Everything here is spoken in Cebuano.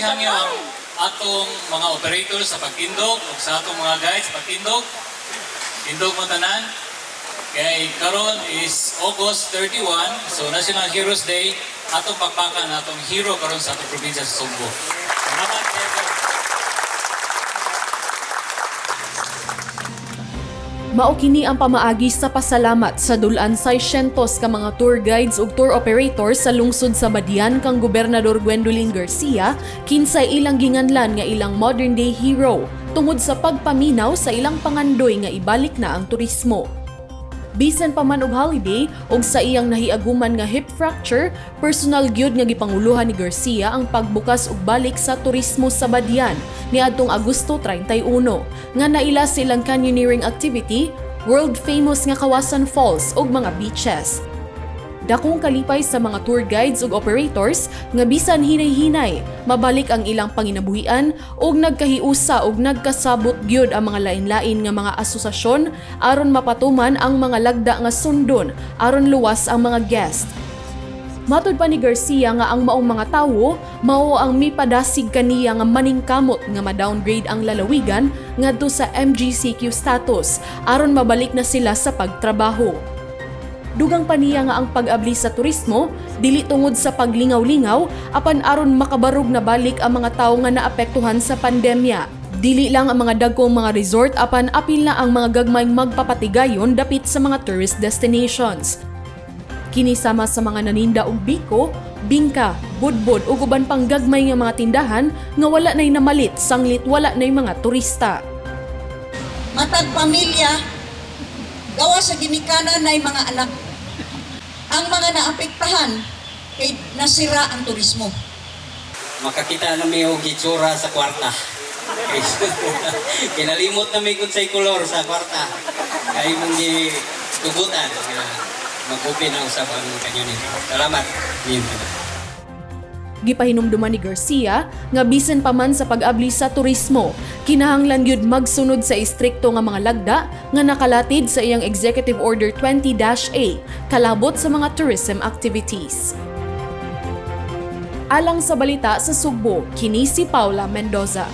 Gihangyo ang atong mga operators sa pagtindog ug sa atong mga guides sa pagtindog. Tindog mo tanan. Kay karon is August 31, so National Heroes Day, atong pakpakan atong hero karon sa atong probinsya sa Sugbo. Salamat kaayo. Mao kini ang pamaagi sa pasalamat sa dulan 600 ka mga tour guides ug tour operators sa lungsod sa Badian kang Gobernador Gwendolyn Garcia, kinsay ilang ginganlan nga ilang modern day hero tungod sa pagpaminaw sa ilang pangandoy nga ibalik na ang turismo. Bisan pa man og holiday og sa iyang nahiaguman nga hip fracture, personal gyud nga gipanguluhan ni Garcia ang pagbukas og balik sa turismo sa Badian niadtong Agosto 31 nga naila silang canyoneering activity, world famous nga Kawasan Falls ug mga beaches. Dakong kalipay sa mga tour guides ug operators nga bisan hinay-hinay mabalik ang ilang panginabuhian ug nagkahiusa ug nagkasabot gyud ang mga lain-lain nga mga asosasyon aron mapatuman ang mga lagda nga sundon aron luwas ang mga guest. Matud pa ni Garcia nga ang maong mga tawo mao ang mipadasig kaniya nga maningkamot nga ma-downgrade ang lalawigan ngadto sa MGCQ status aron mabalik na sila sa pagtrabaho. Dugang pa niya nga ang pag-abli sa turismo dili tungod sa paglingaw-lingaw apan aron makabarog na balik ang mga tawo nga naapektuhan sa pandemya. Dili lang ang mga dagkong mga resort apan apil na ang mga gagmayng magpapatigayon dapit sa mga tourist destinations. Kini sama sa mga naninda og biko, bingka, budbod ug uban pang gagmay nga mga tindahan nga wala nay namalit sanglit wala nay mga turista. Matag pamilya, gawa sa ginikanan na mga anak. Ang mga naapektahan kay nasira ang turismo. Makakita na mi og hitsura sa kwarta. Kinalimot na mi kung sa'y kolor sa kwarta. Kay mong gitugutan nga mag-open ang usap ang canyoning. Salamat. Yun. Gipahinumduman ni Garcia nga bisan pa man sa pag-abli sa turismo, kinahanglan gyud magsunod sa istrikto nga mga lagda nga nakalatid sa iyang Executive Order 20-A kalabot sa mga tourism activities. Alang sa balita sa Sugbo, kini si Paula Mendoza.